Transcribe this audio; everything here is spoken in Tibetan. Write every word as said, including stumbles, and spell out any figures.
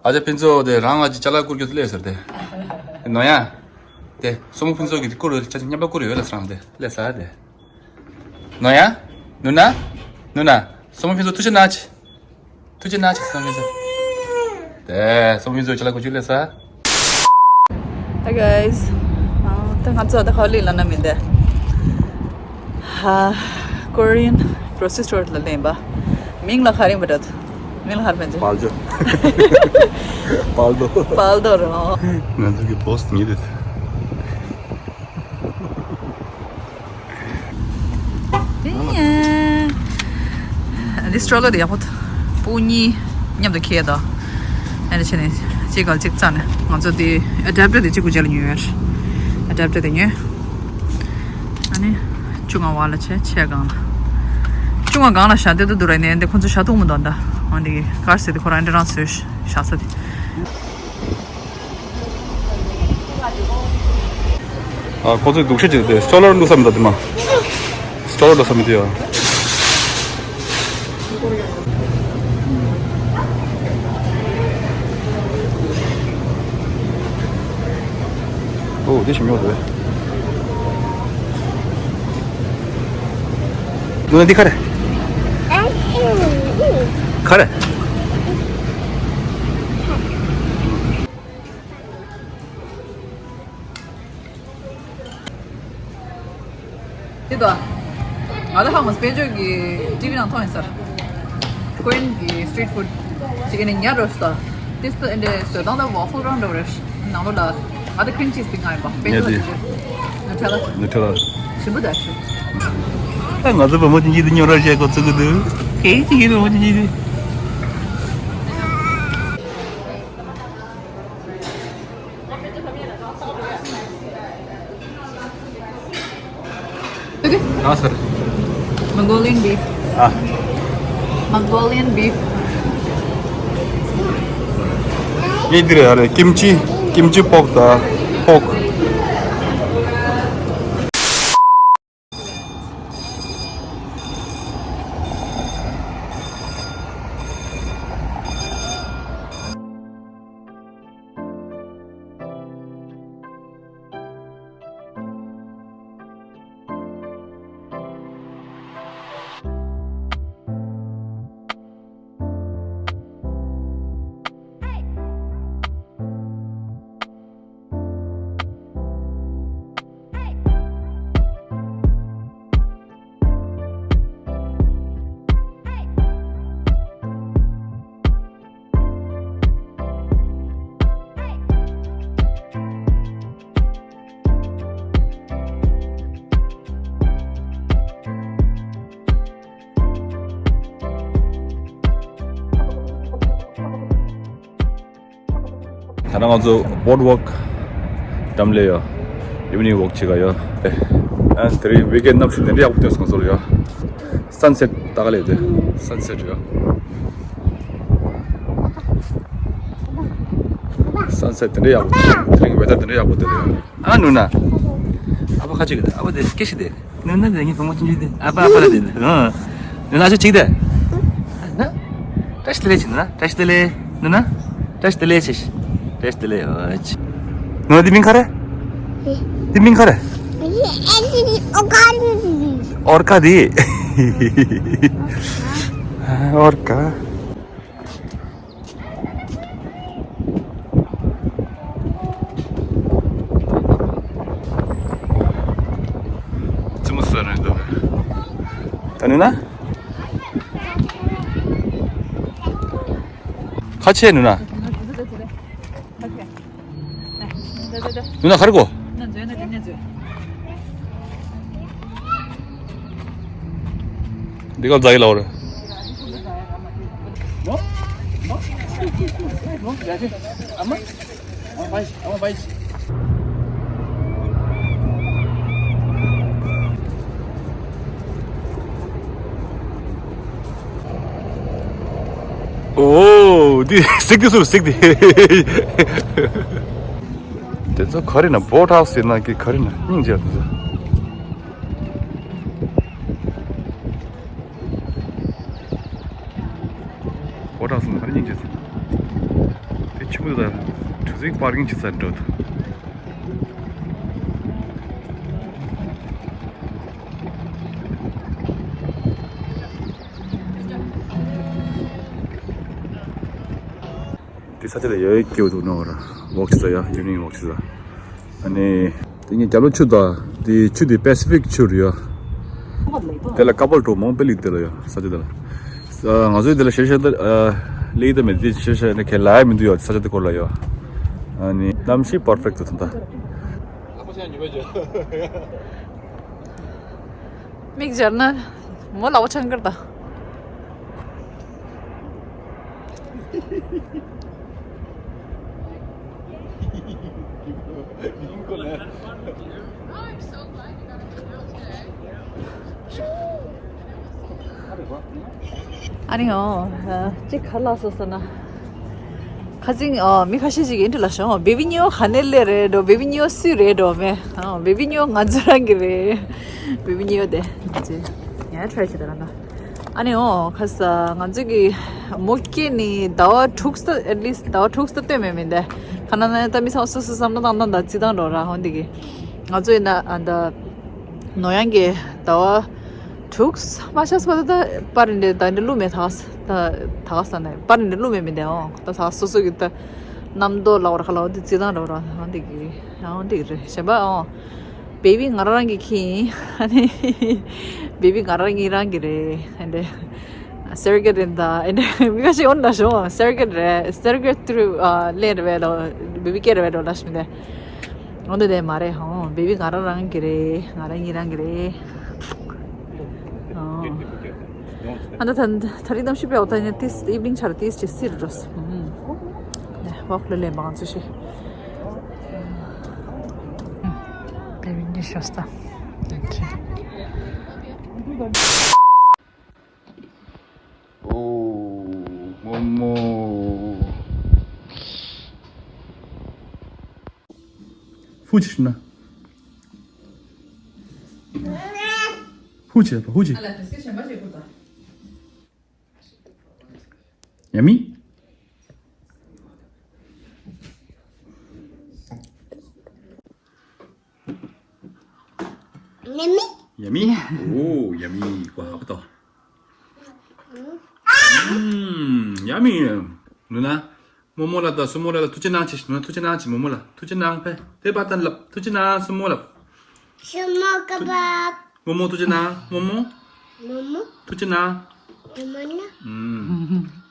ཨ་ཅག་ཕུན་ཚོགས་དེ་རང་ཨ་ཅག་ཅ་ལག་བསྐུར་རྒྱུ་དེ་སླེབས་ཟེར་དེ། ནོ་ཡ། དེ་སྲུ་མོ་ཕུན་ཚོགས་ཀྱི་དེ་བསྐུར་རེད། ཅ་ཅ་མཉམ་པ་བསྐུར་ཡོད་ལ་སྲང་དེ་སླེབས་ཟེར་དེ། ནོ་ཡ། ནུ་ན། ནུ་ན། སྲུ་མོ་ཕུན་ཚོགས་ཐུགས་རྗེ་གནང་ཅི། ཐུགས་རྗེ་གནང་ཅི་སྲུ་མོ་ཕུན་ཚོགས། དེ་སྲུ་མོ་ཕུན་ཚོགས་ཅ་ལག་བསྐུར་རྒྱུ་སླེབས་ཟེར། Hi guys. ད་ང་ཚོ་ད་ཁ་ལི་ལ་ན་མིན་དེ། ཧ། Korean grocery store ལ་ལེན་པ། མིང་ལ་ཁ་རིང་བ་འདྲ། མིང་ལ་ཧར་ཕན་ཅི། པལ་ཇོ། པལ་དོ། པལ་དོ་རོ། ང་ཚོ་གི་བོ་སི་ཉིད་དེ། འདི་སི་ཊོ་ལར་དེ་ཡག་པོ་འདུག་སྤུན་གཉིས་མཉམ་དུ་འཁྱེར་དང་། ཨ་ནི་བྱས་ནས་གཅིག་ག་གཅིག་བཙལ་ནས་ང་ཚོ་དེ་ཨ་ཌེབ་ཊར་དེ་གཅིག་པུ་རྗེས་ལ་ཉོས་ཡོད། ཨ་ཌེབ་ཊར་དེ་ཉོས། ཨ་ནི་ཆུང་ང་བ་ལ་བྱས་ཆས་སྒང་ལ། ཆུང་ང་སྒང་ལ་བཞག་བསྡད་དུ་འདུག་ར། ནས་འདི་ཁོ་ཚོ་བཞག་ཐུབ་མི་འདུག་ད། འོན་ཏེ་གར་ཟེར་དེ་ཁོ་རང་འདྲ་རང་བཟོས་བཞག་ས་དེ། ཨ། ཁོ་ཚོས་སྡུག་ཤ་བྱེད་དེ་སི་ཊོ་ལར་བླུགས་ས་མི་འདུག་དེ་མ། སི་ཊོ་ལར་བླུགས་ས་མི་འདུག་ཡ། ཨོ་དེ་ཞིམ་ཡོད་རེད། ནུ་ན་འདི་ག་རེ། ག་རེ། དེ་དང་། ང་ལ་ཧ་མ་སྤེན་ཆོས་ཀྱི་ཊི་ཝི་ནང་མཐོང་ཡིན་ས། ཀོ་རི་ཡན་གྱི་སི་ཊི་རིཊ་ཕུཌ་ཅིག་ཨེ་ནི་ཉར་རོ་ས། དེ་སྟ་ཨེ་འདྲ་བཟོ་སྟངས་ལ་ཝ་ཕལ་རང་འདྲ་བོ་རེད། ནང་ལོགས་ལ་ང་ད་ཁི་རིམ་ཆིས་དེ་ང་ཡིན་པ་སྤེན་ཆོས་ལ་དེ་ཆོས་ནུ་ཐེ་ལ། ནུ་ཐེ་ལ། ཞིམ་པོ་ད་ཞིམ། ད་ང་ཚོ་བུ་མོ་ཅན་གྱིས་དེ་ཉོ་ར་བྱེད་གོ་ཚུགས་ཀྱི་འདུག་གལ་ཆེ་གི་བུ་མོ་ཅན་གྱིས་དེ། Okay. ཨ་སར། Mongolian beef. ཨ། Mongolian beef. ངས་འདི་རེད། ཨ་རེད། ཀིམ་ཅི། ཀིམ་ཅི་པོག་དང་པོག་ད་ནང་ང་ཚོ་བོར་ཌི་ཝོག་འགྲམ་ལ་ཡོད། ཨི་ཝི་ནིང་ཝོག་བྱེད་ག་ཡོད། ཨ་དེ་རིང་ཝིག་ཨེན་གནམ་གཤིས་དེ་འདྲ་ཡག་པོ་སྟོན་སོང་ཟེར་ཡོད། སན་སེཊ་ད་ག་ལེ་དེ་སན་སེཊ་ཡོད། སན་སེཊ་དེ་འདྲ་ཡག་པོ་འདུག་དེ་རིང་ཝེ་དར་དེ་འདྲ་ཡག་པོ་འདུག་ཨ་ནུ་ན། ཨ་ཕ་ཁ་ཅིག་ཨ་ཕ་དེ་སྐད་ཤི་དེ། ནུ་ན་དེ་ངའི་བུ་མོ་ཅན་གྱི་དེ། ཨ་ཕ་ཨ་ཕ་ལ་དེ། ཨ། ནུ་ན་ཨ་ཅག་ཅིག་དེ། ཨ་ན། བཀྲ་ཤིས་བདེ་ལེགས་ཅི་ནུ་ན། བཀྲ་ཤིས་བདེ་ལེགས། ནུ་ན། བཀྲ་ཤིས་བདེ་ལེགས་ཅི། བཀྲ་ཤིས་བདེ་ལེགས། ཨོ་ཅི། ནུ་ན་དེ་མིང་ག་རེ། དེ་མིང་ག་རེ། ཨོར་ཀ་དེ། ཨོར་ཀ། ཙི་མོ་ཟ་རེད་འདུག་ད་ནི་ན། ཁ་ཆེ་ནུ་ན། ནུ་ན་ཁར་གོ། འདི་ག་ཛའི་ལའོ་རེ། ཨོ། འདི་སིག་འདི་སུ་སིག་འདི། དེ་ཚོ་ག་རེ་ན་བོ་ཊ་ཧའུ་སི་ཟེར་ན་གི་ག་རེ་ན་སྙིང་རྗེ་དེ་ཚོ། བོ་ཊ་ཧའུ་སི་ན་ག་རེ་སྙིང་རྗེ་ཟེར། དེ་ ཆུ་བོ་དང་གྲུ་གཟིངས་པར་ཀིང་བྱེད་ས་འགྲོ་ཐུབ། དེ་ས་ཆ་ལ་ཡོད་སྐྱིད་འདུག་ནོ་ར། ཝོག་བྱེད་ས་ཡ། ཡུན་རིང་ཝོག་བྱེད་ས། ཨ་ནི། དེ་ཉིན་རྒྱབ་ལོགས་ཆུ་དང་དེ་ཆུ་དེ་པེ་སི་ཕིག་ཆུ་རེད་ཡ། དེ་ལ་ཀ་པལ་གྲོ་མོ་པེ་ལིག་དེ་ལ་ཡ་ས་ཆ་དེ་ལ། ང་ཚོའི་དེ་ལ་ཤེར་ཤ་དེ་ལེ་དེ་མེད་དེ་ཤེར་ཤ་ནི་ཁེ་ལ་ཡ་མི་འདུག་ཡ་ས་ཆ་དེ་སྐོར་ལ་ཡ། ཨ་ནི་གནམ་གཤིས་པར་ཕེག་ཏུ་ཐོན་ད། མིག་སྦྱར་ན་མོ་ལ་བ་ཆང་ཀར་ད། ཨ་རིང་ཨོ། གཅིག་ག་ལ་སོ་སོ་ན། ཁ་ཅིག་ཨོ་མི་ཁ་ཤས་ཤིག་ཨིན་ཊི་ལ་ཤོང་། བེ་བི་ཉིའོ་ག་ནས་སླེབས་རེད་འགྲོ། བེ་བི་ཉིའོ་སུའི་རེད་འགྲོ་མེ། ཨོ་བེ་བི་ཉིའོ་ང་ཚོ་རང་གི་རེད། བེ་བི་ཉིའོ་དེ་ཅེ་ཡང་ཊི་རའི་བྱེད་ད་རང་ད། ཨ་ནི་ཨོ་ཁ་ས་ང་ཚོ་གི་མོ་སྐྱེས་ནི་ཟླ་བ་དྲུག་ཙམ། ཨེཊ་ལིསཊ་ཟླ་བ་དྲུག་ཙམ་སྟོན་མེད་མིན་ཏེ། ཁ་ན་ན་ད་མི་ཚང་སུ་སུ་བསམ་ན་ཏང་ཏང་ད་ཅི་ཏང་འགྲོ་ར་ཧོན་དེ་གི། ང་ཚོ་ཡིན་ན་ཨ་ད་ནོ་ཡང་གི་ཟླ་བ་དྲུག་མ་ཤ་སྤ་ད་ད་པར་འདི་ད་འདི་ལུ་མེ་ཐག་ད་ཐག་ས་ནས་པར་འདི་ལུ་མེ་མིན་ཏེ་ཨོ་ད་ཐག་སོ་སོ་གི་ད་རྣམ་རྟོག་ལ་བར་ཁ་ལ་འོ་དེ་ཅི་ཏང་འགྲོ་ར་ཧོན་དེ་གི་ཧོན་དེ་གི་རེད་ཞེན་པ་ཨོ། བེ་བི་ང་རང་གི་ཁྱི་ཡིན། ཨ་ནི་བེ་བི་ང་རང་ཉིད་རང་གི་རེད། ཨ་ནི་སེར་གེ་རེད་ད། ཨ་ནི་མི་ཁ་ཤས་འོ་ན་ཤོ་སེར་གེ་རེད། སེར་གེ་ཏུ་ཨ་ལེན་རེད་བས་ལོ། བེ་བི་སྐྱེ་རེད་བས་ལོ་ལ་ཤི་མི་དེ། འོ་ན་དེ་མ་རེད་ཧོ། བེ་བི་ང་རང་རང་གི་རེད། ང་རང་ཉིད་རང་གི་རེད། ཨ་ད་ད་ད་རིང་གནམ་གཤིས་དཔེ་འོ་ད་ནི་ཏིས་ཨིབ་ནིང་ཆར་ཏིས་ཅི་སིར་འགྲོ། ནས་ཝོག་ལ་ལེན་པ་ང་ཚོ་ཤི། Baby, you should stop. Okay. Oh, Momo. Fuji na. Fuji, Fuji. Yummy? Yummy? Yummy? Oh, yummy. Wow, apa tu? Mm, yummy. Nuna, Momo la da, Sumo la da, tuche na chi, Nuna, tuche na chi, Momo la. Tuche na, pe, pe batan la, tuche na, Sumo la. Sumo kebab. Momo tuche na, Momo. Momo. Tuche na. Momo na. Mm.